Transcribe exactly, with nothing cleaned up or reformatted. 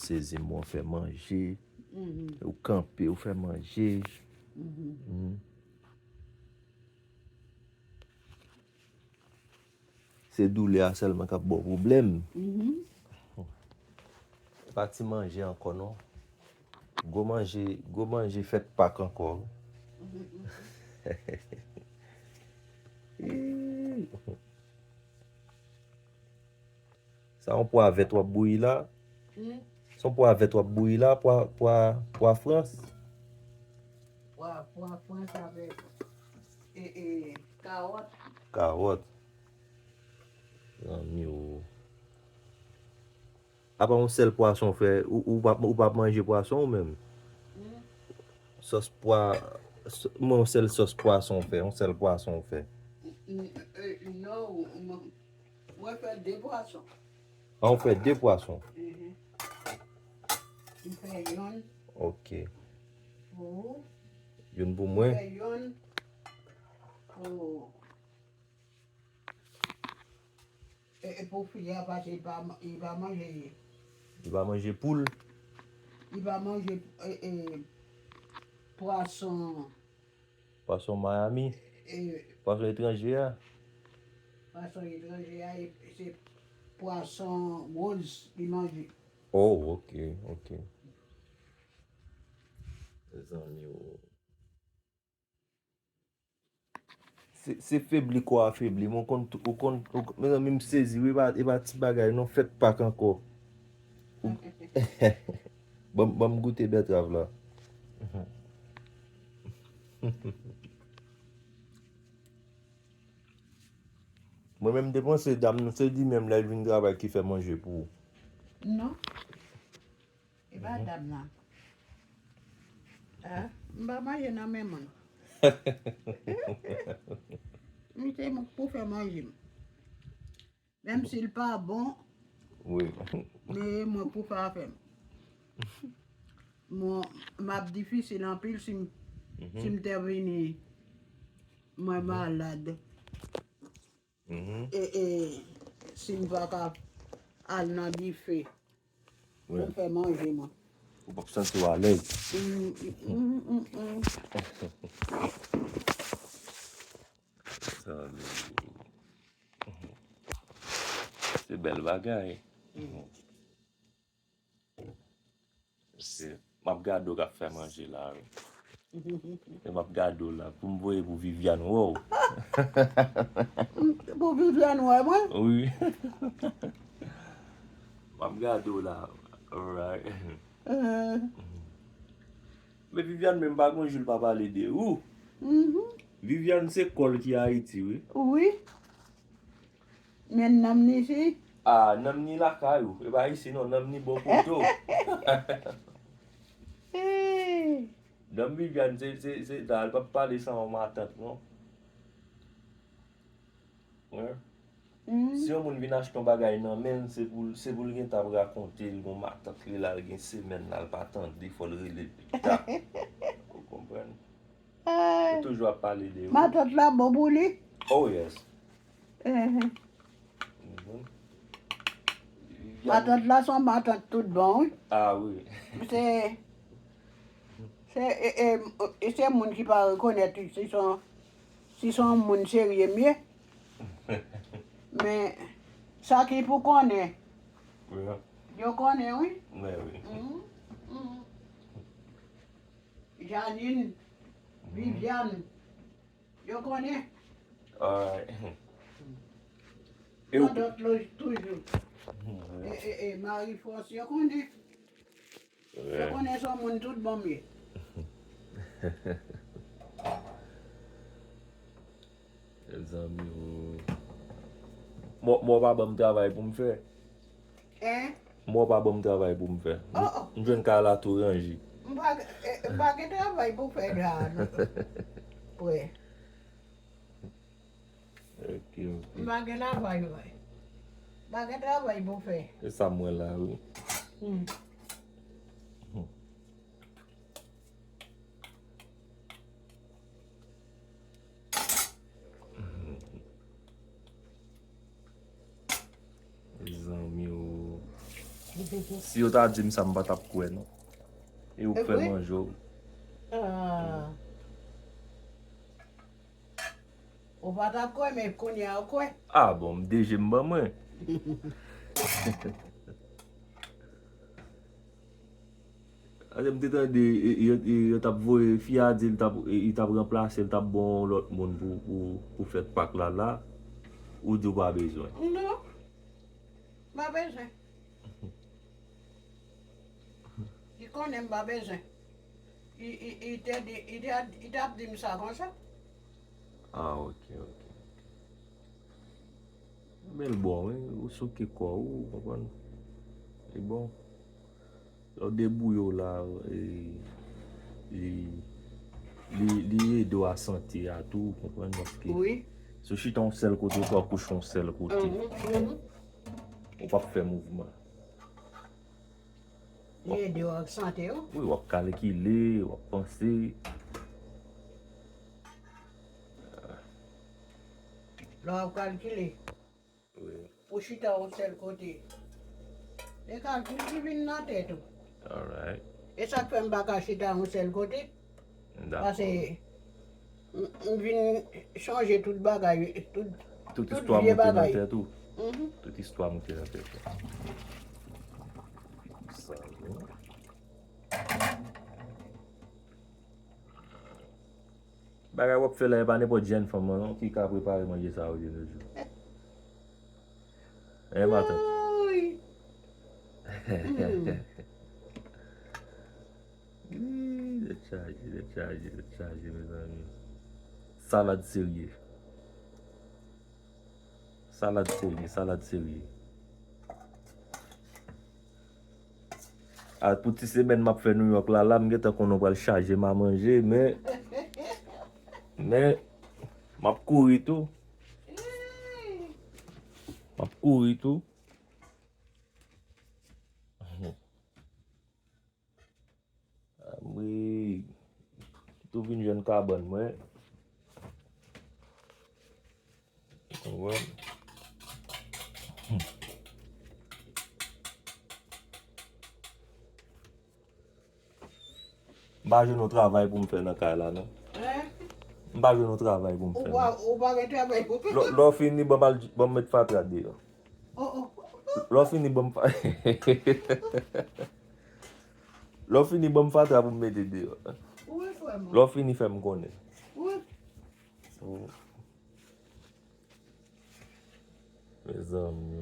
sezi m, w fè manje, ou kanpe, ou fè manje. Mhm. Se doulè a sèlman k ap ba w pwoblèm. Mhm. E pa ti manje ankò, non. Gwo manje, gwo manje fèt Pak ankò. Sa yon pwa vèt w ap bouyi la? Hmm? Se yon pwa vèt w ap bouyi la, pwa, pwa, pwa frans? Pwa, pwa frans avèk, e, e, kawòt. Kawòt. Zanmi w. Apa yon sèl pwason w fè, ou, ou pa, ou pa manje pwason ou menm? Hmm? Sòs pwa, s-, mwen yon sèl sòs pwason w fè, yon sèl pwason w fè. N-, n-, e, non, mwen, mwen fè de pwason. Ah, ou fè de pwason? Mhm. M fè yonn. Ok. Pou ou. Youn pou mwen. M fè yonn pou E, e pou fi a, paske li pa, li pa manje. Li pa manje poul? Li pa manje, e, e, pwason. Pwason Miami? E, pwason etranje a? Pwason etranje a, e, se pwason woz li manje. Oh, ok, ok. Mezanmi, oh. Se, se febli kò a febli, men ou konn, ou konn, ou konn, mezanmi, m sezi wi, e pa, e pa ti bagay non, fèt Pak ankò. Ou, ban m, ban m goute bètrav la. Mwen menm, m te panse dam nan, se li menm lè l vin travay ki fè manje pou ou. Non. E pa dam nan. Ah, m pa manje nan men moun. M se moun pou fè manje m. Menm si l pa bon, wi, men mwen pou fè afè m. Mwen, m ap difisil anpil si m, si m te vini, mwen malad. Mhm. E, e, si m pa ka al nan dife pou m fè manje mwen. Ou p ap santi w alèz. Mm, mm, mm, mm, mm. Sa, se bèl bagay. Mm. Se, m ap gade w k ap fè manje la, wi. E m ap gade w la, pou m voye pou Viviane wè w. Pou Viviane wè mwen? Wi. M ap gade w la. Alright. Eh. Men Viviane menm pa gon jou l pa pale de ou. Mhm. Viviane se kò l ki Ayiti, wi. Wi. Men nanm ni isi? Ah, nanm ni lakay ou. E pa isi non, nanm ni bò kote w. Hey. Nanm Viviane, se, se, se, da, l p ap pale san yon matant, non. Wi. Mm. Si yon moun vin achte yon bagay nan men l, se pou, se pou l gentan ap rakonte l, gon matant li la, l gen semèn la, l pa tande, fò l rele l pita. Ou konprann? Yo toujou ap pale de ou. Matant la bon pou li? Oh, yes. Mhm. Mhm. Matant la se yon matant tout bon, wi. Ah, wi. Se, se, e, e, e se moun ki pa rekonèt, wi, si se yon, si se yon moun serye m ye. Men, sa ki pou konnen. Wi. Yo konnen, wi. Wi, wi. Mhm, mhm. Janine, mhm. Viviane, yo konnen. Alright. E ou... Tandòt loj toujou. Mhm. E, e, e, Marie Force, yo konnen. Yo konnen se yon moun tout bon m ye. Mezanmi, o. Mò, mò pa ban m travay pou m fè. Hein? Mò pa ban m travay pou m fè. Oh, oh. M jwenn kay la tou ranje. M pa, eh, m pa gen travay pou fè la, non. Prè. Ok, ok. M pa gen travay, vre. M pa gen travay pou fè. E sa m wè la, wi. Hmm. Hmm. Mezanmi, o. Si yo ta di m sa, m pa t ap kwè, non. E ou k fè manje w. Ah. Ou pa t ap kwè, men kounye a ou kwè. Ah bon, m deje m ban mwen. Ase m te tande yo t ap voye fi a di li t ap ranplase, li t ap bon yon lòt moun pou, pou, pou fèt Pak la la. Ou di w pa bezwen. Non. M pa bezwen. Li konnen m pa bezwen. Li te di, li te ap di m sa konsa. Ah, ok, ok. Men l bon, wi. Ou souke kò w, ou konprann? Li bon. Lè w debouye w la, li, li, li ede w a sante a tou, ou konprann? Paske si w chita yon sèl kote, ou pral kouche yon sèl kote. Ou p ap fè mouvman. Li ede w ak sante w? Wi, w ap kalkile, w ap panse. Lè w ap kalkile. Wi. Pou chita yon sèl kote. Se kalkil ki vin nan tèt ou. Alright. E sa k fè m pa ka chita yon sèl kote. Dakò. Paske m, m vin chanje tout bagay, tout, tout vye bagay. Tout istwa moute nan tèt ou. Mhm. Tout istwa moute nan tèt ou. Sa yo. Bagay w ap fè la, e pa nenpòt jèn fanm nan non ki ka prepare manje sa yo de nos jours. Hein, matant? Ih, tèt chaje, tèt chaje, tèt chaje, mezanmi. Salad serye. Salad serye, salad serye. A, pou ti semèn m ap fè New York la, la, m gentan konnen w pral chaje m a manje, men, men, m ap kouri tou. M ap kouri tou. Anmwey, m tou vin jwenn kabann mwen. Ou konprann? M pa jwenn yon travay pou m fè nan kay la, non. Hein? M pa jwenn yon travay pou m fè, non. Ou pa, ou pa gen travay pou fè? Lè, lè w fini, ban m al, ban m met fatra deyò. Oh, oh. Lè w fini, ban m fa-, lè w fini, ban m fatra pou m mete deyò. Wi, frè mwen. Lè w fini, fè m konnen. Wi. Mezanmi,